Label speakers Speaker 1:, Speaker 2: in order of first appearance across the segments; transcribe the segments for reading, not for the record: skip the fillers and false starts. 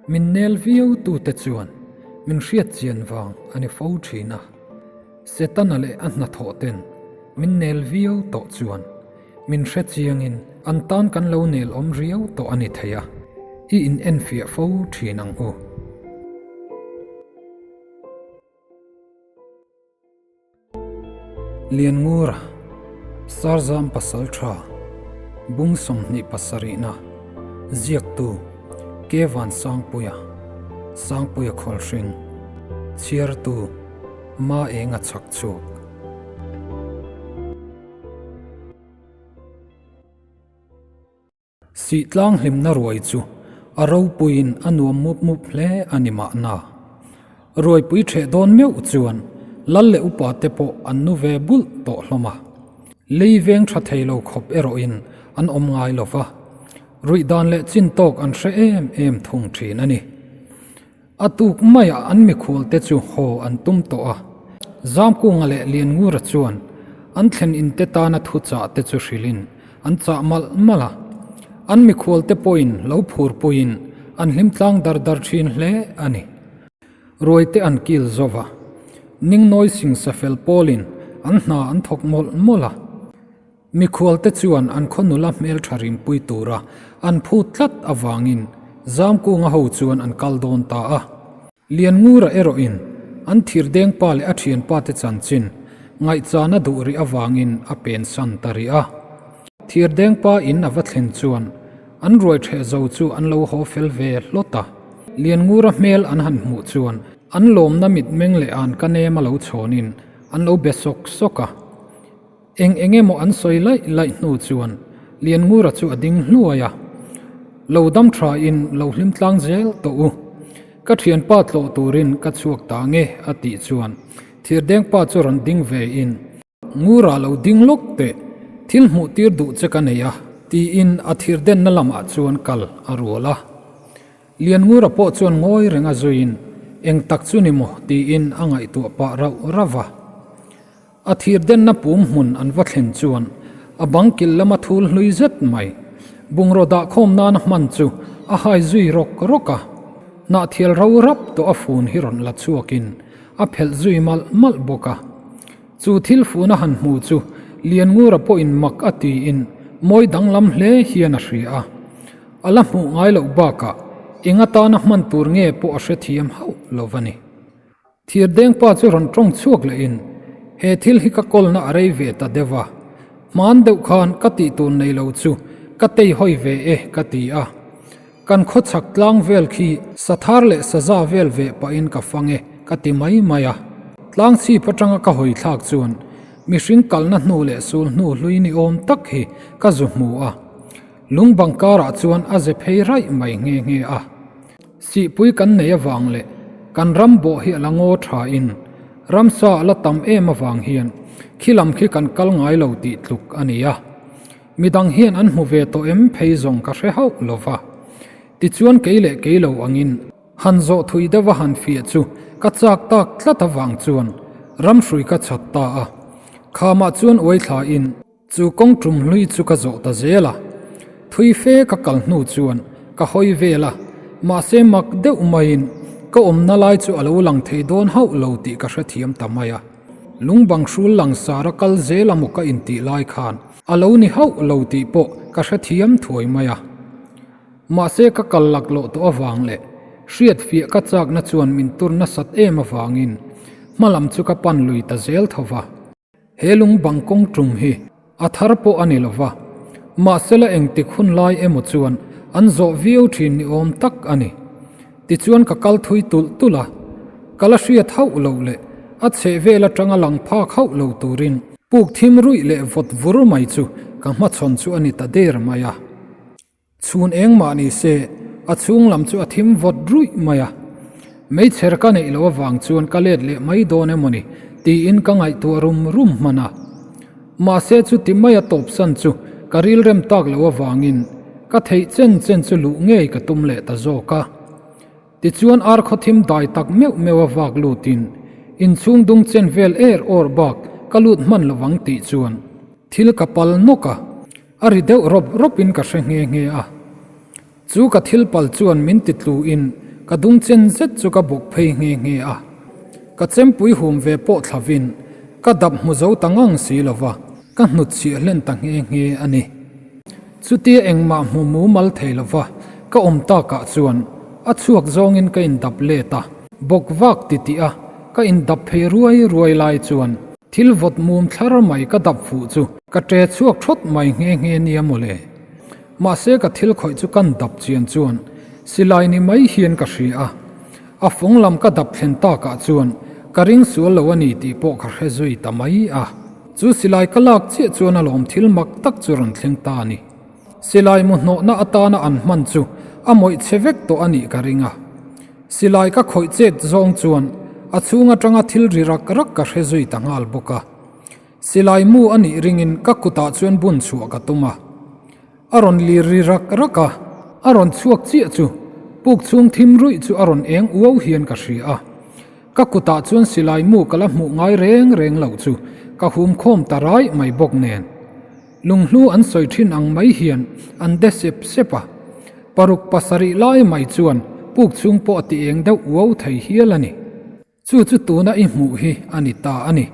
Speaker 1: Min nel viau tute chuan min hriat chian vang a ni fo thin a. Setana leh a hnathawh ten min nel viau tawh chuan min hre chiangin an tan kan lo nel awm riau tawh a ni thei a, i in enfiah fo thin ang u. Lianngura, Sarzam pasal tha, Bung 27na, Ziaktu, Kevan Sangpuia, Sangpuia Khawlhring, Chhiartu, Ma Enga Chhak Chhuak. Sihtlang hlimna ruai chu a ropuiin a nuam mup mup hle a ni mahna. Ruaipui ṭheh dawn meuh chuan lal leh upa te pawh an nu ve bulh tawh hlawm a. Lei veng ṭha thei lo khawp erawhin an awm ngai lo va, ruih dan leh chin tawk an hre em em thung ṭhin a ni. A tuk maiah an mikhualte chu haw an tum tawh a. Zamkunga leh Lianngura chuan an thlen inte tana thuchah te chu hrilhin an chah malh malh a. An mikhualte pawhin lo phurpuiin an hlim tlang dar dar thin hle a ni. Ruaite an kil zo va, Ningnawi singsa fel pawlin an hna an thawk mawlh mawlh a. Mikhualte chuan an khaw nula hmeltha rinpui tura an phut tlat avangin Zamkunga ho chuan an kal dawn ta a. Lianngura erawhin an thirdengpa leh a thianpate chanchin ngaihchan a duh rih avangin a pensan ta rih a. Thirdengpa in a va thlen chuan an ruai ṭheh zo chu an lo haw fel ve hlawt a. Lianngura hmel an han hmuh chuan an lawmna mitmeng leh an ka nem a lo chhawnin an lo be sawk sawk a. Eng eng emaw an sawi laih laih hnu chuan Lianngura chu a ding hluai a, Lo dam tha in lo hlim tlang zel tawh u. Ka thianpa tlawh turin ka chhuak ta nge a tih chuan Thirdengpa chu rawn ding ve in, Ngura lo ding lawk teh, thil hmuh tir duh che ka nei a tiin a thirdenna lamah chuan kal a rual a. Lianngura pawh chuan ngawi reng a zuiin eng tak chu ni maw tiin a ngaihtuah pah rauh rauh va. A thirdenna pum hmun an va thlen chuan a bang kilh lama thul hlui zet mai. Bungraw dahkhawm nana hman chu a hai zui rawk rawk a, hnahthial ro rap tawh a fun hi rawn la chhuakin a phelh zui malh malh bawk a. Chu thil fun a han hmu chu Lianngura pawhin mak a tiin mawi danglam hle hian a hria a. A la hmuh ngai loh bakah eng atana hman tur nge pawh a hrethiam hauh lo va ni. Thirdengpa chu rawn tawng chhuak lehin, He thil hi ka kawlna a rei ve ta deuh a, hman deuh khan ka tih tur nei lo chu ka tei hawi ve e ka ti a. Kan khawchhak tlang vel khi sathar leh saza vel veh pahin ka fang e ka ti mai mai a. Tlang chhip atanga ka hawi thlak chuan mihring kalna hnu leh sul hnu hlui ni awm tak hi ka zu hmu a. Lung bang karah chuan a ze phei raih mai nghe nghe a. Sihpui kan nei avang leh kan ram bawh hi a la ngaw tha in ramsa a la tam em avang hian khi lam khi kan kal ngai lo tih tluk a ni a. Midang hian an hmu ve tawh em phei zawng ka hre hauh lo va. Tichuan kei leh kei lo angin han zawh thui deuh a han fiah chu ka chak tak tlat avang chuan ramhrui ka chhat ta a. Khamah chuan uai thla in. Chu kawng tum hlui chu ka zawh ta zel a, thui fe ka kal hnu chuan ka hawi vel a, mahse mak deuh maiin ka awmna lai chu a lo lang thei dawn hauh lo tih ka hrethiam ta mai a. Lungbang hrul langsar a kal zel a maw ka intih lai khan a lo ni hauh lo tih pawh ka hrethiam thuai mai a. Mahse ka kal laklawh tawh avang leh hriat fiah ka chakna chuan min tur nasat em avangin hmalam chu ka pan lui ta zel tho va. He lung bang kawng tum hi a thar pawh a ni lo va, mahsela engtik hun lai emaw chuan an zawh viau thin ni awm tak a ni. Tichuan ka kal thui tulh tulh a, ka la hriat hauh loh leh a chheh vel atanga lang phak hauh lo turin puk thim ruih leh vawt vur mai chu ka hmachhawn chu a ni ta der mai a. Chhun eng mah ni se, a chhung lam chu a thim vawt ruih mai a. Meichher ka neih loh avang chuan ka let leh mai dawn emaw ni tiin ka ngaihtuah rum rum hman a. Mahse chuti maia tawpsan chu ka rilrem tak loh avangin ka theih chen chen chu luh ngei ka tum leh ta zawk a. Tichuan ar khawthim dai tak meuh meuh a vak lutin inchhung dung chen vel er awr bak ka lut hman lovang tih chuan thil ka pal nawk a. A ri deuh rawp rawpin ka hre nghe nghe a. Chu ka thil pal chuan min ti tluin ka dung chen zet chu ka bawk phei nghe nghe a. Ka chempui hum ve pawh thlavin ka dap hmu zo ta ngang si lo va, ka hnut chhiah hlen ta nghe nghe a ni. Chutia engmah hmu mumal thei lo va ka awm takah chuan a chhuak zawngin ka indap let a, bawk vak titih a ka indap phei ruai ruai lai chuan thil vawt mum thlar mai ka dap fuh chu ka ṭe chhuak thawt mai nghe nghe nia mawle. Mahse ka thil khawih chu kan dap chian chuan silai ni mai hian ka hria a, a fawng lam ka dap thlen takah chuan ka ring sual lo a ni tih pawh ka hre zui ta mai a. Chu silai ka lak chiah chuan a lawm thil mak tak chu rawn thleng ta a ni. Silai mu hnawhna atana an hman chu a mawih chhe vek tawh a nih ka ring a. Silai ka khawih chet zawng chuan a chhung atanga thil ri rak rak ka hre zui ta nghal bawk a. Silai mu a nih ringin ka kutah chuan bun chhuah ka tum a. A rawn lir ri rak rak a, a rawn chhuak chiah chu puk chhung thim ruih chu a rawn eng uau hian ka hria a. Ka kutah chuan silai mu ka la hmuh ngai reng reng loh chu ka hum khawm ta raih mai bawk nen. Lunghlu an sawi thin ang mai hian an de sep sep a. Paruk pasarih lai mai chuan puk chhung pawh a ti eng deuh uau thei hial a ni. Chu chu tuna i hmuh hi a ni ta a ni.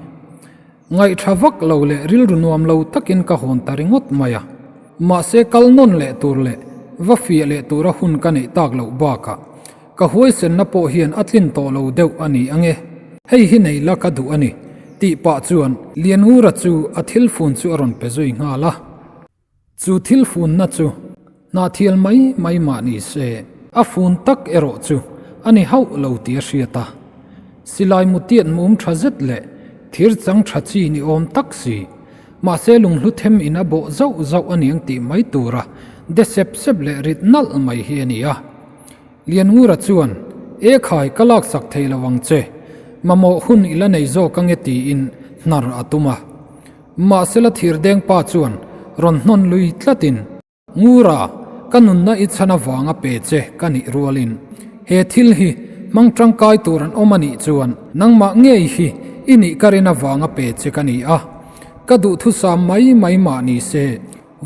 Speaker 1: Ngaihṭha vak lo leh rilru nuam lo takin ka hawn ta ringawt mai a. Mahse kal nawn leh tur leh va fiah leh tura hun ka neih tak loh bakah ka huaisenna pawh hian a tlin tawh lo deuh a ni ange. Hei hi nei la ka duh a ni, tih pah chuan Lianngura chu a thil fun chu a rawn pe zui nghal a. Chu thil funna chu hnahthial mai mai mah ni se, a fun tak erawh chu a ni hauh lo tih a hriat a. Silai mutiat mum tha zet leh thir chang tha chi ni awm tak si, mahse lunghlu them in a bawh zauh zauh a niang tih mai tura de sep sep leh rit nalh mai hi a ni a. Lianngura chuan, E khai, ka laksak thei lo ang che, mamawh hun i la nei zawk ange tiin hnar a tum a. Mahsela thirdeng pa chuan rawn hnawn lui tlatin, Ngura, ka nunna i chhan avanga pe che ka nih rualin he thil hi hmang tangkai tur an awm a nih chuan nangmah ngei hi i nih ka rin avanga pe che ka ni a, ka duhthusam mai mai mah ni se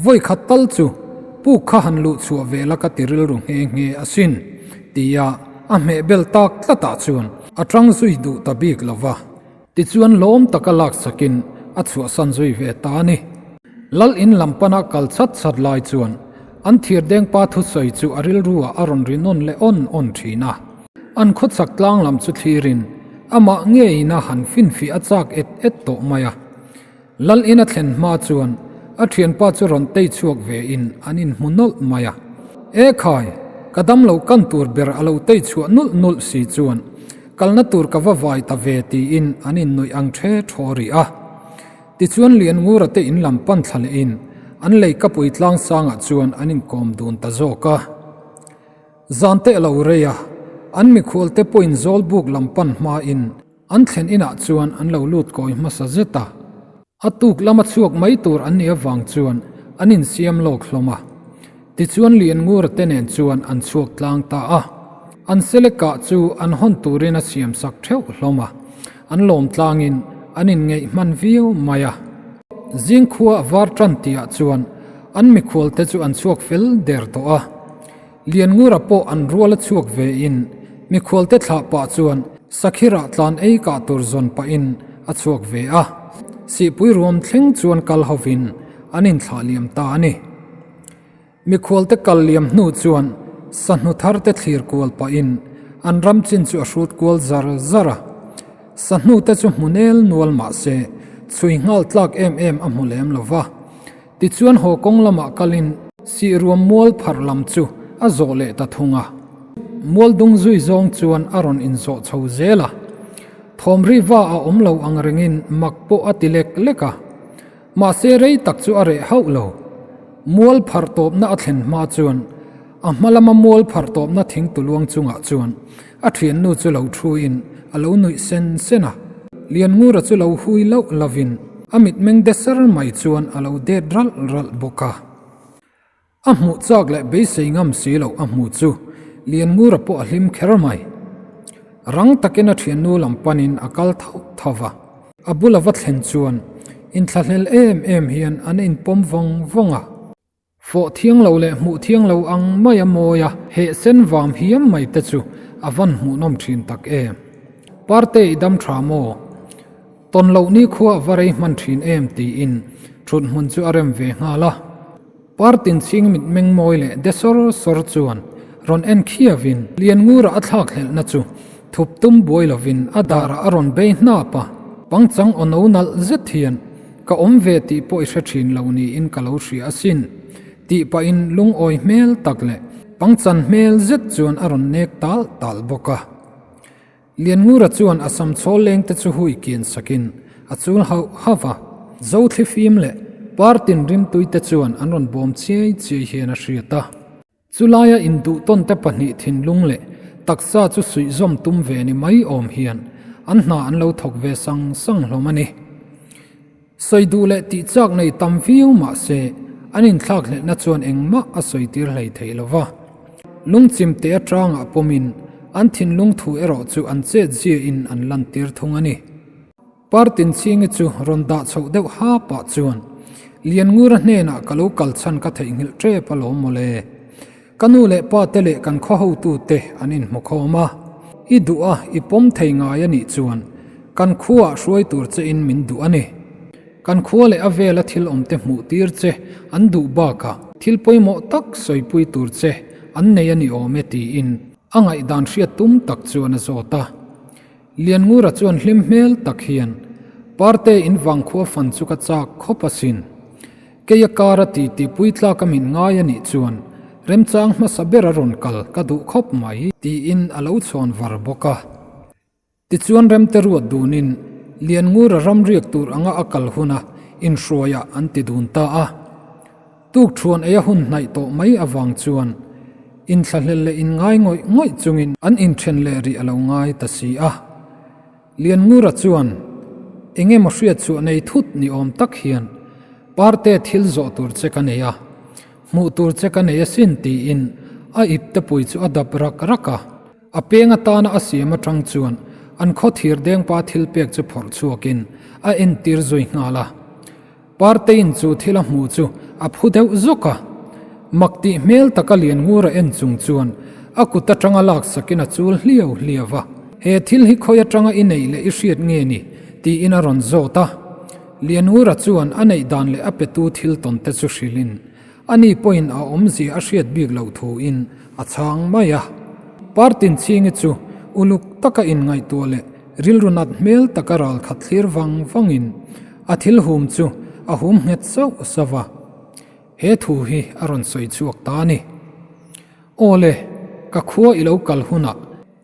Speaker 1: vawi khat tal chu puk kha han luh chhuah ve la ka ti rilru nghe nghe asin, tia a hmeh bel tak tlatah chuan a tang zui duh ta bik lo va. Tichuan lawm taka laksakin a chhuahsan zui ve ta a ni. Lal in lam pana kal chat chat lai chuan an thirdeng pa thusawi chu a rilruah a rawn ri nawn leh awn awn thin a. An khawchhak tlang lam chu thlirin amah ngeiin a han finfiah a chak et et tawh mai a. Lal in a thlen hma chuan a thianpa chu rawn tei chhuak ve in an inhmu nawlh mai a. E khai, ka damlo kan tur ber a lo tei chhuah nulh nulh si chuan kalna tur ka va vai ta ve tiin an innuih ang the thaw rih a. Tichuan Lianngura te in lam pan thla leh in an lei kapui tlang sangah chuan an inkawm dun ta zawk a. Zan te a lo rei a, an mikhual te pawhin Zawlbuk lam pan hma in An thlen inah chuan an lo lut kawi hmasa zet a, a tuk lama chhuak mai tur an nih avang chuan an insiam lawk hlawm a. Tichuan Lianngura te nen chuan an chhuak tlang ta a, an selekah chu an hawn turin a siam sak theuh hlawm a, an lawm tlangin an inngeih hman viau mai a. Zingkhua a var tan tihah chuan an mikhualte chu an chhuak fel der tawh a. Lianngura pawh an rual a chhuak ve in mikhualte thlah pah chuan Sakhirah tlan ei kah tur zawn pah in a chhuak ve a, Sihpui ruam thleng chuan kal ho in an inthlah liam ta a ni. Mikhualte kal liam hnu chuan sahnu thar te thlir kual pah in an ram chin chu a hrut kual zar zar a, sahnu te chu hmu nel nual mah se chhui nghal tlak em em a hmu lem lo va. Tichuan haw kawng lamah kalin Sihruam mual pharh lam chu a zawh leh ta thung a. Mual dung zui zawng chuan a rawn inzawh chho zel a. Thawm ri va a awm lo ang rengin mak pawh a ti lek lek a. Mahse rei tak chu a reh hauh lo. Mual pharh tawpna a thlen hma chuan a hma lama mual pharh tawpna thing tuluang chungah chuan A thiannu chu lo thuin a lo nuih sen sen a, Lianngura chu lo hui loh lovin a mitmeng de ser mai chuan a lo det ralh ralh bawk a. A hmuh chak leh beisei ngam si loh a hmu chu Lianngura pawh a hlim kher mai. Rang takin a thiannu lam panin a kal thauh thauh va, a bula va thlen chuan inthlahlel em em hian an inpawm vawng vawng a. Fawh thiang lo leh hmuh thiang lo ang mai a mawi a, heh sen vam hiam mai te chu a van hmuhnawm thin tak em. Parte i dam tha maw? Tawn loh ni khua a va rei hman thin em tiin thut hmun chu a rem ve nghal a. Partin chhing mit meng mawi leh de sawr sawr chuan rawn en khiavin Lianngura a thlak hlelhna chu thup tum buai lovin a darah a rawn bei hnap a, pangchang aw no nalh zet hian ka awm ve tih pawh i hre thin lo niin ka lo hria asin tih pahin lungawi hmel tak leh pangchan hmel zet chuan a rawn nek tal tal bawk a. Lianngura chuan a sam chhawl leng te chu hui kian sakin a chul hauh hauh a, Zothli fim leh Partin rimtui te chuan an rawn bawm chiai chiai hian a hriat a. Chulaia induhtawn te pahnih thinlung leh taksa chu suihzawm tum ve ni mai awm hian an hna an lo thawk ve sang sang hlawm a ni. Sawi duh leh tih chak nei tam viau mah se, an inthlak hlelhna chuan engmah a sawi tir hlei thei lo va. Lungchim te atangah pawmin an thinlung thu erawh chu an chet ziahin an lantir thung a ni. Partin Chhingi chu rawn dah chhoh deuh ha pah chuan, Lianngura hnenah ka lo kal chhan ka theihnghilh tep alawm mawle. Ka nu leh pa te leh kan khaw hotute an inhmu khawm a, i duh a, i pawm thei ngai a nih chuan kan khuaah hruai tur che in min duh a ni. Kan khua leh a vela thil awm te hmuh tir che an duh bakah thil pawimawh tak sawipui tur che an nei a ni awm e tiin a ngaihdan hriat tum tak chuan a zawt a. Lianngura chuan hlim hmel tak hian, Parte in vangkhua fan chu ka chak khawp asin. Keia kara titi puitlak a min ngai a nih chuan remchang hmasa ber a rawn kal ka duh khawp mai, tiin a lo chhawn var bawk a. Tichuan remte ruat dunin Lianngura ram riak tur anga a kal huna inhruaiah an ti dun ta a. Tukthuan ei a hun hnaih tawh mai avang chuan inthlahlel leh inngai ngawih ngawih chungin an inthen leh rih a lo ngai ta si a. Lianngura chuan eng emaw hriat chhuah nei thut ni awm tak hian Parte thil zawh tur che ka nei a, hmuh tur che ka nei asin tiin a ipte pui chu a dap rak rak a. A peng atana a siam atang chuan an khaw thir dengpa thil pek chu phawrh chhuakin a entir zui nghal a. Partein chu thil a hmuh chu a phu deuh zawk a, mak tih hmel taka Lianngura en chung chuan a kut atanga laksakin a chul hliau hliau a, He thil hi khawi atanga i neih leh i hriat nge ni? tiin a rawn zawt a. Lianngura chuan a neih dan leh a petu thil tawn te chu hrilhin ani pawhin a awmzia a hriat bik loh thuin a chhang mai a. Partin chhingi chu uluk taka inngaihtuah leh rilru nat hmel taka ral khat thlir vang vangin A thil hum chu a hum nghet sauh sauh a, he thu hi a rawn sawi chhuak ta a ni. Aw le, ka khua i lo kal hunah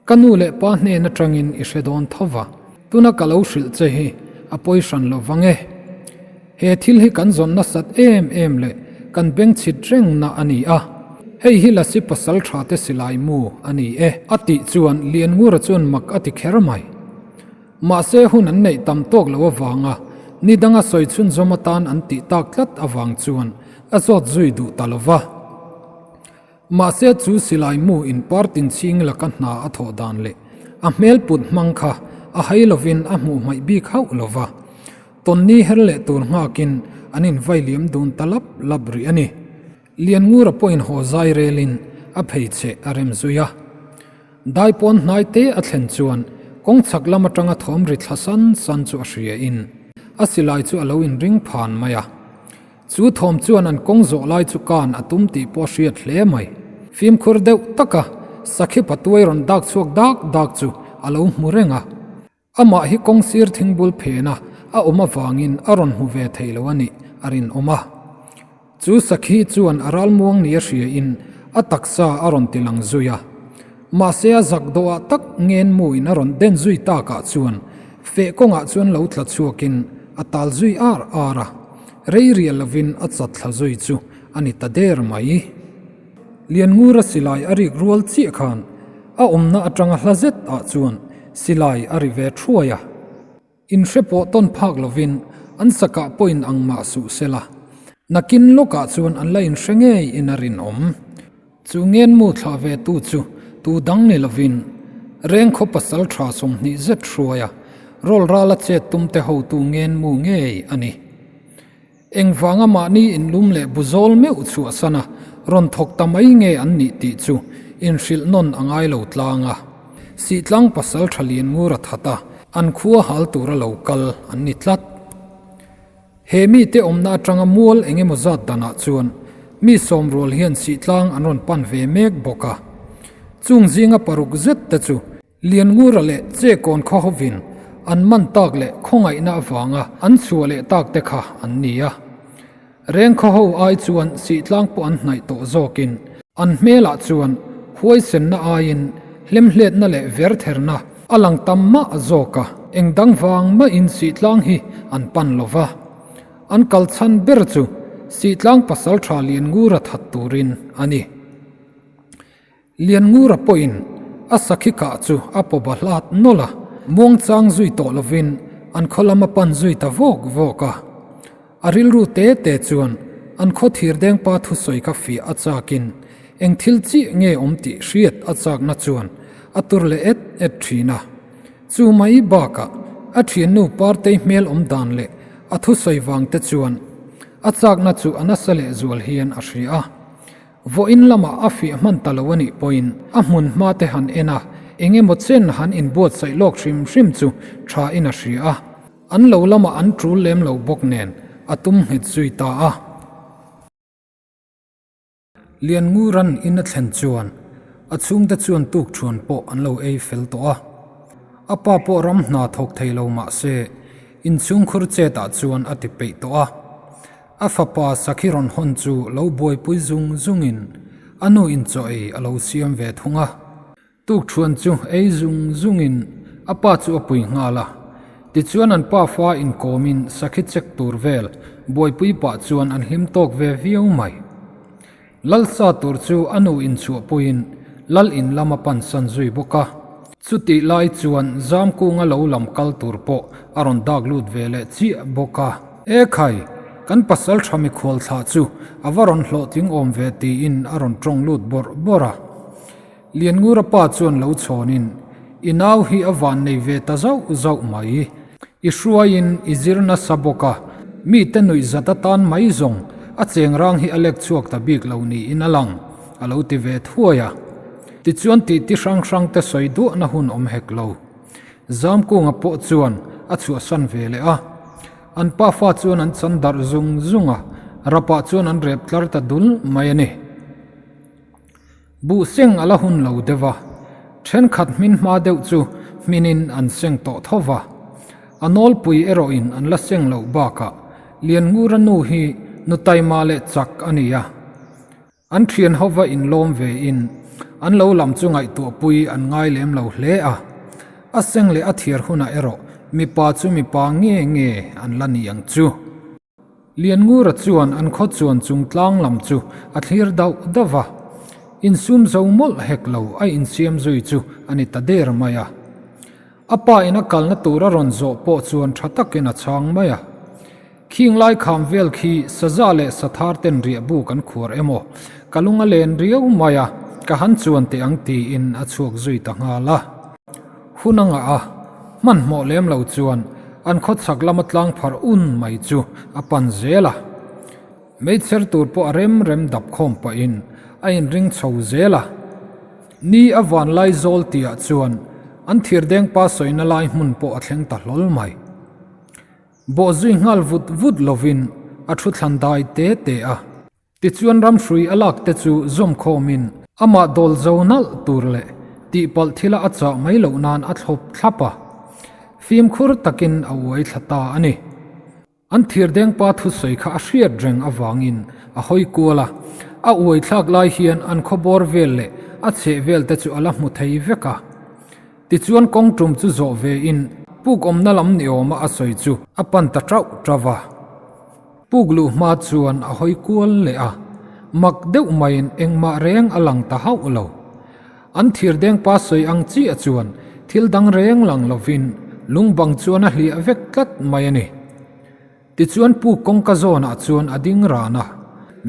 Speaker 1: ka nu leh pa hnen atangin i hre dawn tho va, tuna ka lo hrilh che hi a pawi hran lo vang e. He thil hi kan zawn nasat em em leh kan bengchhit rengna a ni a, hei hi Lasi pasal tha te silai mu a ni e. A tih chuan Lianngura chuan mak a ti kher mai. Mahse hun an neih tam tawk loh avanga ni danga sawi chhunzawm atan an tih tak tlat avang chuan a zawt zui duh ta lo va. Mahse chu silai mu in partin chhing laka hna a thawh dan leh a hmel put hmang kha a hai lovin a hmuh hmaih bik hauh lo va. Tawnni her leh tur nghakin an invai liam dun ta lap lap rih a ni. Lianngura pawhin haw zai relin a pheichheh a rem zui a. Daipawn hnai te a thlen chuan kawng chhak lam atanga thawm ri thla san san chu a hria in a silai chu a lo inring phan mai a. Chu thawm chuan an kawng zawh lai chu kan a tum tih pawh a hriat hle mai. Fimkhur deuh taka sakhi patuai rawn dak chhuak dak dak chu a lo hmu reng a. Amah hi kawng sir thingbul phena a awm avangin a rawn hmu ve thei lo a nih a rinawm a. Chu sakhi chuan a ralmuang nia hriain a taksa a rawn ti lang zui a. Mahse a zak dawhah tak ngen muin a rawn den zui takah chuan feh kawngah chuan lo tla chhuakin a tal zui ar ar a, rei rial lovin a chat thla zui chu a ni ta der mai. Lianngura silai a rik rual chiah khan a awmna atanga hla zet ah chuan silai a ri ve thuai a. Inhre pawh tawn phak lovin an sakah pawhin ang mah suh sela, nakin lawkah chuan an la inhre ngei in a rinawm. Chu ngenmu thlah ve tu chu tu dang ni lovin Rengkhaw pasal tha 20 zet hruaia rawlrala chet tumte hotu ngenmu ngei a ni. Engvanga mahni inlum leh buzawl meuh chhuahsan a, rawn thawk ta mai nge an nih tih chu inhrilh nawn a ngai lo tlang a. Sihtlang pasalṭha Lianngura that a, an khua hal tura lo kal an ni tlat. He mite awmna atanga mual eng emaw zat danah chuan mi sawmrual hian Sihtlang an rawn pan ve mek bawk a. Chung zinga paruk zet te chu Lianngura leh Chekawn khaw hovin an man tak leh khawngaihna avanga an chhuah leh tak te kha an ni a. Rengkhaw ho ai chuan Sihtlang pawh an hnaih tawh zawkin an hmelah chuan huaisenna aiin hlemhletna leh vertherna a lang tam mah zawk a, eng dang vang mahin Sihtlang hi an pan lo va. An kal chhan ber chu Sihtlang pasaltha Lianngura that turin a ni. Lianngura pawhin a sakhi kah chu a pawba hlat nawlh a, muangchang zui tawh lovin an khaw lam a pan zui ta vawk vawk a. A rilru te te chuan an khaw thirdengpa thusawi kha fiah a chakin eng thil chiah nge awm tih hriat a chakna chuan a tur leh et et thin a. Chu mai bakah a thiannu Partei hmel awm dan leh a thusawi vang te chuan a chakna chu a nasa lehzual hian a hria a. Vawiin lamah a fiah hman ta lo a nih pawhin a hmun hma te han en a, eng emaw chen han inbuatsaih lawk hrim hrim chu tha in a hria a, an lo lamah an tul lem lo bawk nen a tum nghet zui ta a. Liannguran in a thlen chuan a chhungte chuan tukṭhuan pawh an lo ei fel tawh a, a pa pawh ram hna thawk thei lo mah se inchhungkhur chetah chuan a ti peih tawh a. A fapa Sakhi rawn hawn chu lo buaipui zung zungin a nu in chaw ei a lo siam ve thung a. Tukṭhuan chu ei zung zungin a pa chu a pui nghal a. Tichuan an pa fa inkawmin Sakhi check tur vel buaipui pah chuan an hlim tawk ve viau mai. Lalsa tur chu a nu inchhuahpuiin Lal in lam a pansan zui bawk a. Chutih lai chuan Zamkunga lo lam kal tur pawh a rawn dak lut ve leh chiah bawk a. E khai, kan pasal tha mikhual thlah chu a va rawn hlawhtling awm ve tiin a rawn tawng lut bawrh bawrh a. Lianngura pa chuan lo chhawnin, I nau hi a van nei ve ta zauh zauh mai. I hruaiin i zir nasa bawk a, mite nuihzat atan mai zawng a chengrang hi a lek chhuak ta bik lo niin a lang, a lo ti ve thuai a. Tichuan tihti hrang hrangte sawi duahna hun awm hek lo. Zamkunga pawh chuan a chhuahsan ve leh a. An pafa chuan an chan darh zung zung a, rapah chuan an rep tlar ta dul mai a ni. Buh seng a la hun lo deuh a, thenkhat hmin hma deuh chu hminin an seng tawh tho va. A nawlpui erawhin an la seng loh bakah Lianngura nu hi nu taima leh chak a ni a. An thian hova inlawm vein an lo lam chu ngaihtuahpui an ngai lem lo hle a. A seng leh a thiar hunah erawh mipa chu mipa nge nge an la ni ang chu. Lianngura chuan an khaw chuan chung tlang lam chu a thlir dauh dauh va, insum zo mawlh hek lo a insiam zui chu a ni ta der mai a. A pa in a kalna tur a rawn zawh pawh chuan tha takin a chhang mai a. Khing lai kham vel khi saza leh sathar ten riah bu kan khuar emaw ka lung a len riau mai a, ka han chuan teh ang tiin a chhuak zui ta nghal a. Hun a ngah a, hmanhmawh lem lo chuan an khawchhak lama tlang pharh un mai chu a pan zel a. Meichher tur pawh a rem rem dap khawm pahin a inring chho zel a. Ni a van lai zawl tihah chuan an thirdengpa sawina lai hmun pawh a thleng ta hlawl mai. Bawhzui nghal vut vut lovin a thu thlan dai te te a. Tichuan ramhrui a lak te chu zawm khawmin amah dawl zo nalh tur leh tihpalh thila a chah mai loh nan a thlawp thlap a, fimkhur takin a uai thla ta a ni. An thirdengpa thusawi kha a hriat reng avangin a hawi kual a, a uai thlak lai hian an khawbawr vel leh a chheh vel te chu a la hmu thei vek a. Tichuan kawng tum chu zawh vein puk awmna lam ni awma a sawi chu a pan ta tauh tauh a. Puk luh hma chuan a hawi kual leh a, mak deuh maiin engmah reng a lang ta hauh lo. An thirdengpa sawi ang chiah chuan thil dang reng lang lovin lungbang chuan a hliah vek tlat mai a ni. Tichuan puk kawngka zawnah chuan a ding ran a,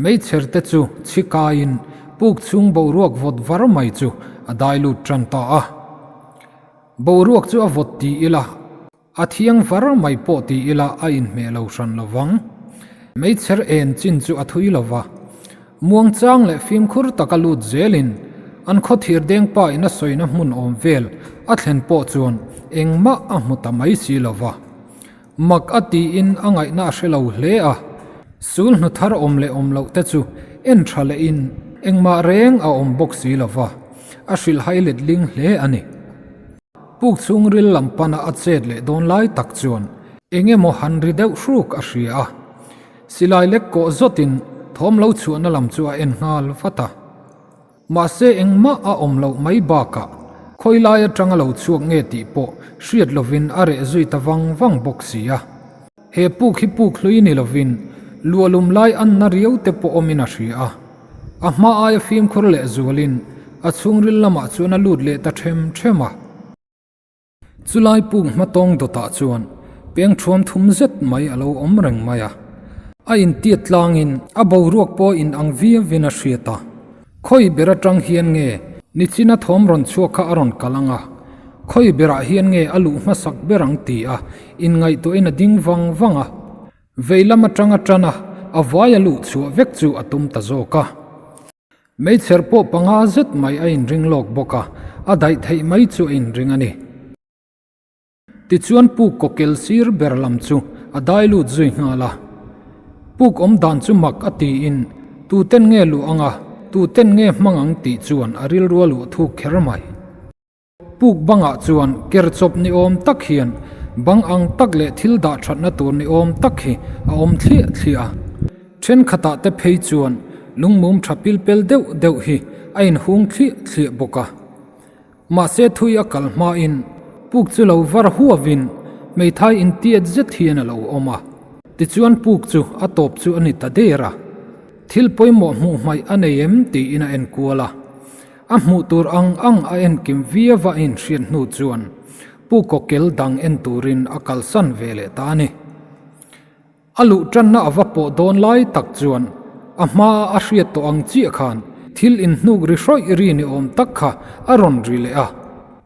Speaker 1: meichher te chu chhi kaiin puk chhung boruak vawt var mai chu a dai lut tan ta a. Boruak chu a vawt ti ila. A thiang var mai pawh ti ila a inhmeh lo hran lo vang. Meichher en chin chu a thui lo va. Muangchang leh fimkhur taka lut zelin an khawthir dengpa in a sawina hmun awm vel a thlen pawh chuan engmah a hmu ta mai si lo va. Mak a tiin a ngaihna a hre lo hle a, sul hnu thar awm leh awm loh te chu en tha lehin engmah reng a awm bawk si lo va, a hrilhhai letling hle a ni. Puk chhungril lam pana a chet leh dawn lai tak chuan eng emaw han ri deuh hruk a hria a, silai lek kawh zawtin thawm lo chhuahna lam chu a en nghal vat a. Mahse engmah a awm loh mai bakah khawi lai atanga lo chhuak nge tih pawh hriat lovin a reh zui ta vang vang bawk si a. He puk hi puk hlui ni lovin luahlum lai anna riau te pawh awmin a hria a. A hma aia fimkhur leh zualin a chhungril lamah chuan a lut leh ta ṭhem ṭhem a. Chulai puk hmatawng dawtah chuan peng ṭhuam thum zet mai a lo awm reng mai a. A intiat tlangin a boruak pawh in ang viauin a hriat a. Khawi ber aṭang hian nge nichina thawm rawn chhuak kha a rawn kal ang a, khawi berah hian nge a luh hmasak ber ang ti a inngaihtuahin a ding vang vang a. Vei lam aṭanga ṭan a, a vai a luh chhuah vek chu a tum ta zawk a. Meichher pawh panga zet mai a inring lawk bawk a, a daih theih mai chu a inring a ni. Tichuan puk kawkel sir ber lam chu a dai lut zui nghal a. Puk awm dan chu mak a tiin, tuten nge luh ang a, tuten nge hmang ang tih chuan a rilru a luh thuk kher mai. Puk bangah chuan ker chawp ni awm tak hian bang ang tak leh thil dah thatna tur ni awm tak hi a awm thliah thliah a. Thenkhatah te phei chuan lungmum tha pil pel deuh deuh hi a inhung thliah thliah bawk a. Mahse thui a kal hmain puk chu lo var huavin hmeithai intiat zet hian a lo awm a. Tichuan puk chu a tawp chu a ni ta der a. Thil pawimawh hmuh hmaih a nei em tiin a enkual a. A hmuh tur ang ang a enkim viau a inhriat hnu chuan Pu Kawkel dang en turin a kalsan ve leh ta a ni. A luh tanna a va pawh dawn lai tak chuan a hmaa a hriat tawh ang chiah khan thil inhnuk ri hrawih ri ni awm tak kha a rawn ri leh a.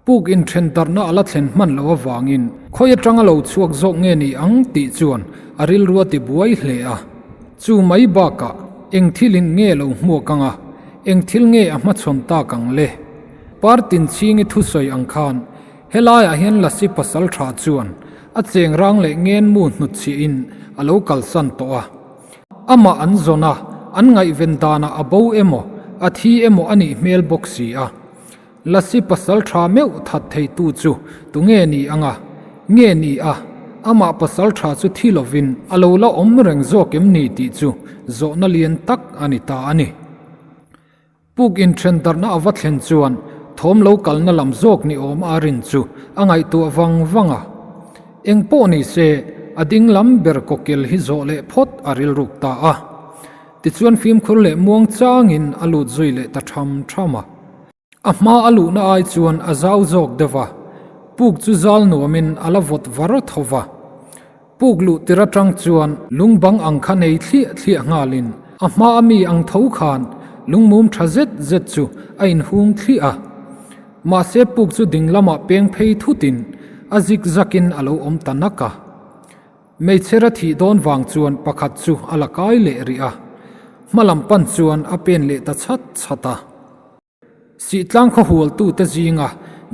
Speaker 1: Puk inthen darhna a la thlen hman loh avangin khawi atanga lo chhuak zawk nge ni ang tih chuan a rilru a ti buai hle a. Chu mai bakah eng thilin nge lo hmuak ang a, eng thil nge a hmachhawn tak ang le? Partin chhingi thusawi ang khan helaiah hian Lasi pasal tha chuan a cheng rang leh ngenmu hnutchhiahin a lo kalsan tawh a. Amah an zawn a, an ngaihven danah a bo emaw, a thi emaw a nih hmel bawk si a. Lasi pasal tha meuh that theitu chu tunge ni anga? Nge ni a, amah pasal tha chu thi lovin a lo la awm reng zawk em ni tih chu zawhna lian tak a ni ta a ni. Puk inthen darhna a va thlen chuan thawm lo kalna lam zawk ni awm a rin chu a ngaihtuah vang vang a. Eng pawh ni se, a ding lam ber kawkel hi zawh leh phawt a rilruk ta a. Tichuan fimkhur leh muang changin a lut zui leh ta tham tham a. A hma a luhna ai chuan a zau zawk deuh a, puk chu zal nuamin a la vawt var tho va. Puk luh tir atang chuan lung bang ang kha nei thliah thliah nghalin a hma a mi ang tho khan lungmum tha zet zet chu a inhung thliah a. Mahse puk chu ding lamah peng phei thutin a zik zakin a lo awm ta nak a. Hmeichher a thih dawn vang chuan pakhat chu a la kai leh rih a, hma lam pan chuan a pen leh ta chhat chhat a. Sihtlang khaw hualtute zinga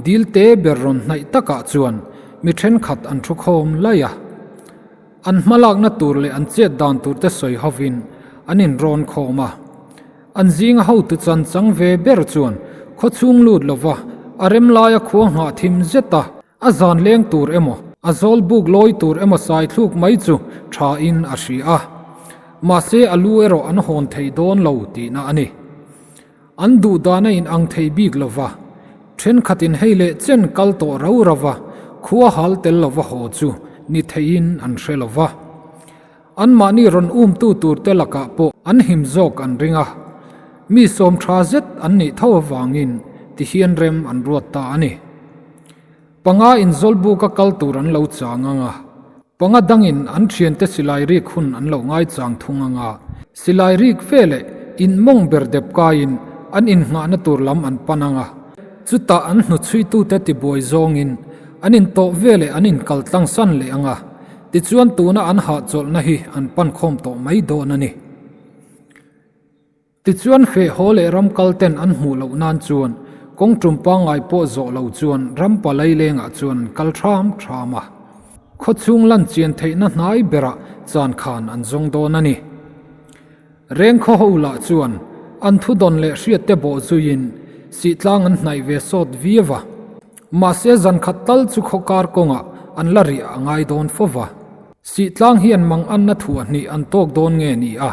Speaker 1: dil te ber rawn hnaih takah chuan mi thenkhat an thu khawm laih a. An hmalakna tur leh an chet dan tur te sawi hovin an inrawn khawm a. An zinga hotu chan chang ve ber chuan khaw chhung lut lova a rem laia khua nghah thim zet a, a zan leng tur emaw, a zawl buk lawi tur emaw sai thluk mai chu tha in a hria a. Mahse a lu erawh an hawn thei dawn lo tihna a ni. An duh dan a in ang thei bik lo va, thenkhatin hei leh chen kal tawh rau rau va, khua hal tel lo va haw chu ni theiin an hre lo va. Anmahni rawn umtu turte lakah pawh an him zawk an ring a, mi sawm tha zet an nih tho avangin tihian rem an ruat ta a ni. Panga in Zawlbuka kal tur an lo chang ang a, panga dangin an thiante silai rik hun an lo ngaichang thung ang a, silai rik veleh in mawng ber dep kaiin an innghahna tur lam an pan ang a, chutah an hnuchhuitute tibuai zawngin an intawh veleh an inkal tlangsan leh ang a, tichuan tuna an hahchawlhna hi an pan khawm tawh mai dawn a ni. Tichuan feh haw leh ram kal ten an hmuh loh nan chuan Kawng tum pangngai pawh zawh lo chuan rampa lailengah chuan an kal ṭham ṭham a. Khawchhung lan chian theihna hnai berah chan khan an zawng dawn a ni. Rengkhaw ho lah chuan an thudawn leh hriatte bawh zuiin sihtlang an hnaih ve sawt viau a. Mahse zan khat tal chu khawkar kawngah an la riah a ngai dawn fo va. Sihtlang hian mang anna thuah hnih an tawk dawn nge ni a,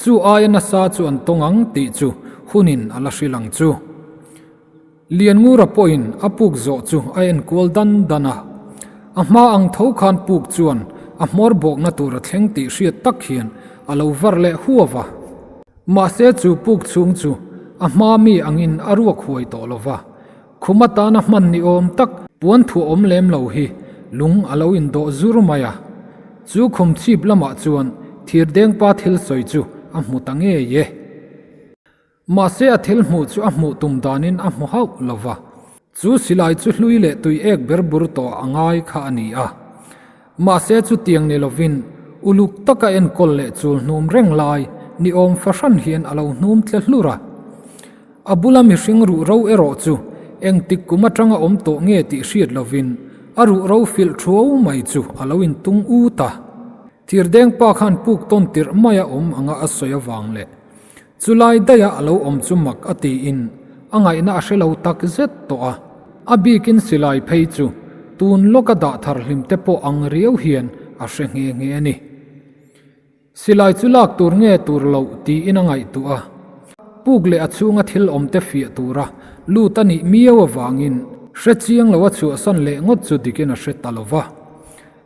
Speaker 1: chu aia nasa chu an tawng ang tih chu hunin a la hrilh ang chu. Lianngura pawhin a puk zawh chu a enkual dan dan a, a hma ang tho khan puk chuan a hmawr bawkna tur a thleng tih hriat tak hian a lo var leh huau a. Mahse chu puk chhung chu a hma mi angin a ruak huai tawh lo va, Khum atana hman ni awm tak puan thuah awm lem lo hi lung a lo indawh zur mai a. Chu khum chhip lamah chuan thirdengpa thil sawi chu a hmu ta ngei e. Mahse a thil hmuh chu a hmuh tum danin a hmu hauh lo va. Chu silai chu hlui leh tui ek ber bur tawh a ngai kha a ni a. Mahse chutiang ni lovin uluk taka enkawl leh chul hnum reng lai ni awm fahran hian a lo hnum tle hlur a. A bula mihring ruh ro erawh chu engtik kum atanga awm tawh nge tih hriat lovin a ruh ro filh thuau mai chu a lo intung ut a. Thirdeng pa khan puk tawn tirh maia awm anga a sawi avang leh chulai daiha a lo awm chu mak a tiin a ngaihna a hre lo tak zet tawh a. A bikin silai phei chu tun lawka dah thar hlim te pawh ang riau hian a hre nghe nghe a ni. Silai chu lak tur nge tur loh tiin a ngaihtuah a, puk leh a chhunga thil awm te fiah tura lut a nih miau avangin hre chiang lo a chhuahsan leh ngawt chu dikin a hre ta lo va.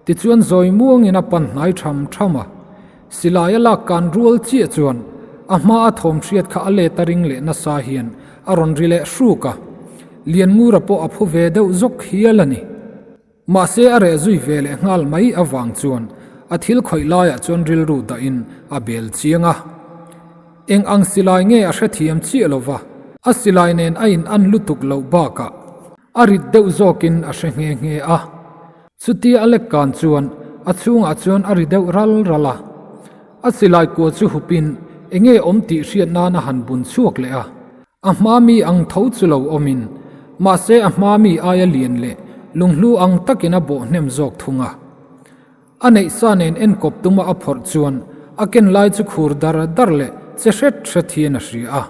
Speaker 1: Tichuan zawi muangin a pan hnai tham tham a, silai a lak kan rual chiah chuan a hma a thawm hriat kha a let a ring leh nasa hian a rawn ri leh hruk a, Lianngura pawh a phu ve deuh zawk hial a ni. Mahse a reh zui ve leh nghal mai avang chuan a thil khawih laiah chuan rilru dahin a bel chiang a. Eng ang silai nge a hrethiam chiah lo va, a silai nen a in an lutuk loh bakah a rit deuh zawkin a hre nghe nghe a. Chutia a lek kan chuan a chhungah chuan a ri deuh ral ral a. A silai kua chu hupin enge awm tih hriat nan a han bun chhuak leh a. A hma mi ang tho chu lo awmin, mahse a hma mi aia lian leh lunghlu ang takin a bawh hnem zawk thung a. A neih sa nen enkawp tuma a phawrh chuan a ken lai chu khur dar dar leh che hret hret hian a hria a.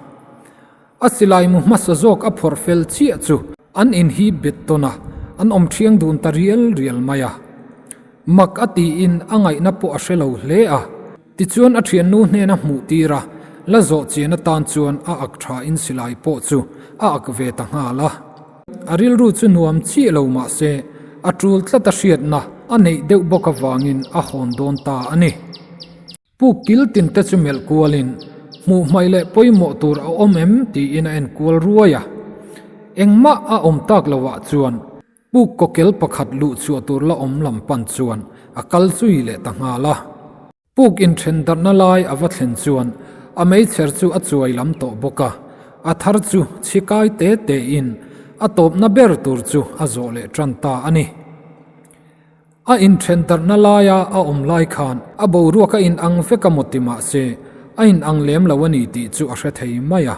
Speaker 1: A silai mu hmasa zawk a phawrh fel chiah chu an inhip bet tawn a, an awm thiang dun ta rial rial mai a. Mak a tiin a ngaihna pawh a hre lo hle a. Tichuan a thiannu hnena hmuh tir a, la zawh chian atan chuan a ak tha in silai pawh chu a ak ve ta nghal a. A rilru chu nuam chiah lo mah se, a tul tlat a hriatna a neih deuh bawk avangin a hawn dawn ta a ni. Puk kil tin te chu melh kualin hmuh hmaih leh pawimawh tur a awm em tiin a en kual ruai a. Engmah a awm tak lovah chuan Puk kawkel pakhat luh chhuah tur la awm lam pan chuan a kal zui leh ta nghal a. Puk inthen darhna lai a va thlen chuan a meichher chu a chuai lam tawh bawk a, a thar chu chhi kai te te in a tawpna ber tur chu a zawh leh tan ta a ni. A inthen darhna laia a awm lai khan a boruak a inang vek a maw ti mah se a inang lem lo a ni tih chu a hre thei mai a.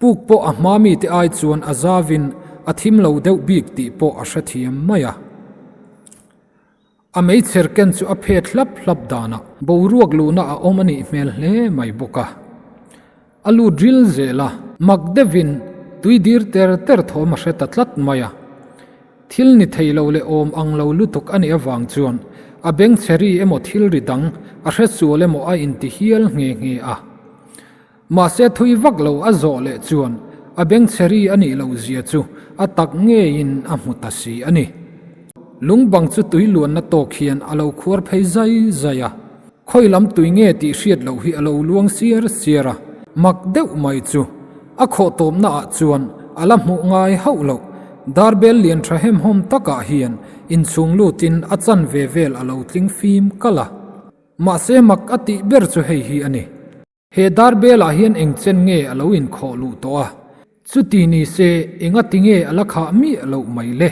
Speaker 1: Puk pawh a hma mite ai chuan a zavin a thim lo deuh bik tih pawh a hrethiam mai a. A meichher ken chu a phet hlap hlap danah boruak luhna a awm a nih hmel hle mai bawk a. A lut ril zel a, mak deuhin tui dir ter ter thawm a hre ta tlat mai a. Thil ni thei lo leh awm ang lo lutuk a nih avang chuan a bengchhe ri emaw thil ri dang a hre sual emaw a inti hial nghe nghe a. Mahse thui vak lo a zawh leh chuan a bengchhe ri a nih loh zia chu a tak ngeiin a hmu ta si a ni. Lung bang chu tui luanna tawk hian a lo khuar phei zai zai a, khawi lam tui nge tih hriat loh hi a lo luang siar siar a, mak deuh mai chu a khawh tawpna ah chuan a la hmuh ngai hauh loh. Darbel lian tha hemhawm takah hian inchhung lutin a chanve vel a lo tling fim kalh a, mahse mak a tih ber chu hei hi a ni. He darbelah hian eng chen nge a lo inkhawh luh tawh a, chuti ni se enga ti nge a la khah miah loh mai le?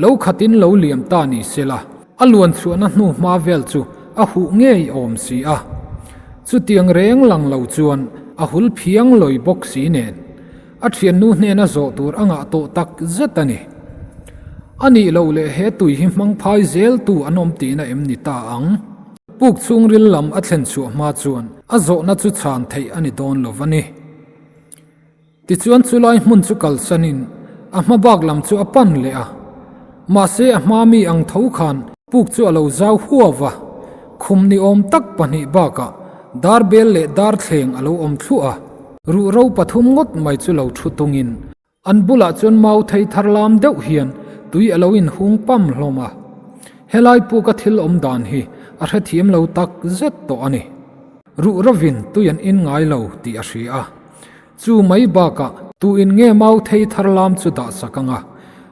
Speaker 1: Lo khatin lo liam ta ni se la, a luan chhuahna hnu hma vel chu a huh ngei awm si a. Chutiang reng lang lo chuan a hul phiang lawi bawk si nen. A thiannu hnena zawh tur a ngah tawh tak zet a ni. A nih loh leh he tui hi hmang phai zel tu an awm tihna em ni ta ang? Puk chhungril lam a thlen chhuah hma chuan a zawhna chu chhan theih a ni dawn lo va ni. Tichuan chulai hmun chu kalsanin a hma bak lam chu a pan leh a. Mahse a hma mi ang tho khan puk chu a lo zau huau va, khum ni awm tak pahnih bakah dar bel leh dar thleng a lo awm thluah a. Ruhro pathum ngawt mai chu lo thu tungin an bulah chuan mau thei thar lam deuh hian tui a lo inhung pam hlawm a. Helai puka thil awm dan hi a hrethiam lo tak zet tawh a ni. Ruhrovin tui an in ngai lo tih a hria a. Chu mai bakah tuin nge mau thei thar lam chu dah sak ang a,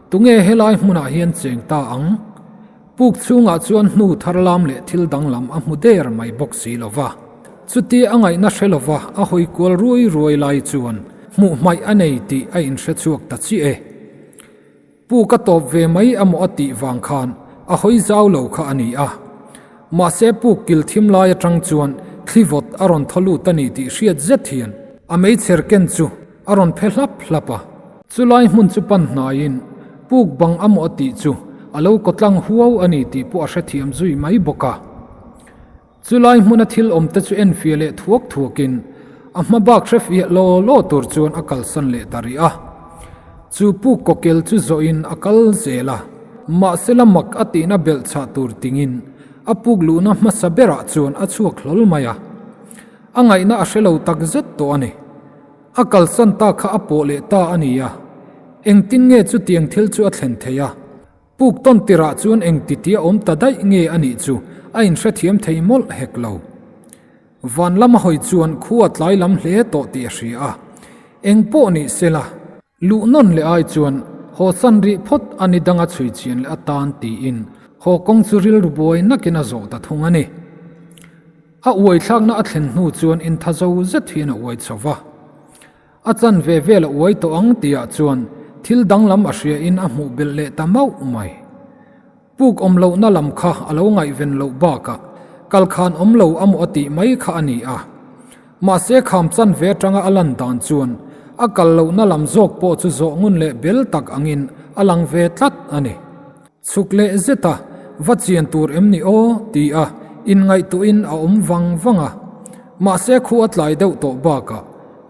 Speaker 1: tunge helai hmunah hian cheng ta ang? Puk chhungah chuan hnu thar lam leh thil danglam a hmu der mai bawk si lo va. Chutia a ngaihna hre lova a hawi kual ruai ruai lai chuan hmuh hmaih a nei tih a inhre chhuak ta chiah e. Puk a tawp ve mai amaw a tih vang khan a hawi zau lo kha a ni a. Mahse puk kil thim lai atang chuan thli vawt a rawn thaw lut a ni tih hriat zet hian a meichher ken chu a rawn phe hlap hlap a. Chulai hmun chu pan hnaiin puk bang amaw a tih chu a lo kawtlang huau a ni tih pawh a hrethiam zui mai bawk a. Chulai hmuna thil awmte chu enfiah leh thuak thuakin a hma bak hrefiah law law tur chuan a kalsan leh ta rih a. Chu puk kawkel chu zawhin a kal zel a, mahse la mak a tihna belh chhah tur tingin a puk luhna hmasa berah chuan a chhuak hlawl mai a. A ngaihna a hre lo tak zet tawh a ni. A kalsan ta kha a pawh leh ta a ni a, engtin nge chutiang thil chu a thlen theih a? Puk tawn tirah chuan eng titia awm ta daih nge a nih chu a inhrethiam thei mawlh hek lo. Van lama hawi chuan khua tlai lam hle tawh tih a hria a, eng pawh nih se la, luh nawn leh ai chuan haw san rih phawt a ni danga chhui chian leh atan tiin haw kawng chu rilru buai nakin a zawh ta thung a ni. A uai thlakna a thlen hnu chuan inthazo zet hian a uai chho va. A chan ve vel a uai tawh ang tihah chuan thil danglam a hria in a hmuh belh leh ta mauh mai. Puk awm lohna lam kha a lo ngaihven loh bakah kal khan awm lo a maw a tih mai kha a ni a. Mahse kham chan ve atanga a lan dan chuan a kal lohna lam zawk pawh chu zawh ngun leh bel tak angin a lang ve tlat a ni. Chhuk leh zet a, va chian tur em ni aw? ti a, inngaihtuahin a awm vang vang a. Mahse khu a tlai deuh tawh bakah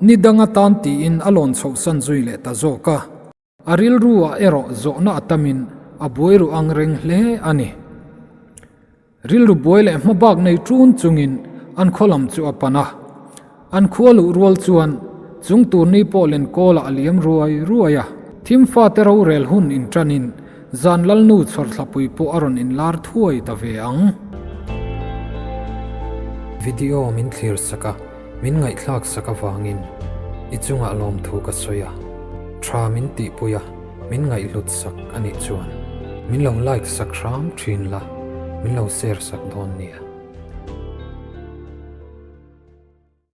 Speaker 1: ni dang atan tiin a lawn chhohsan zui leh ta zawk a. A rilru ah erawh zawhna a tamin a buai ruh ang reng hle a ni. Rilru buai leh hma bak nei ṭun chungin an khaw lam chu a pan a. An khua luh rual chuan chung tur ni pawh len kawlah a liam ruai ruai a. Thim fate rorel hun inṭanin zan lalnu chhawrthlapui pawh a rawn inlar thuai ta ve ang. Video min thlir sak a, min ngaihthlak sak avangin i chungah lawmthu ka sawi a, tha min tihpui a. Min ngaihhlut sak a nih chuan min lo like sak hram thin la, min lo share sak dawn nia.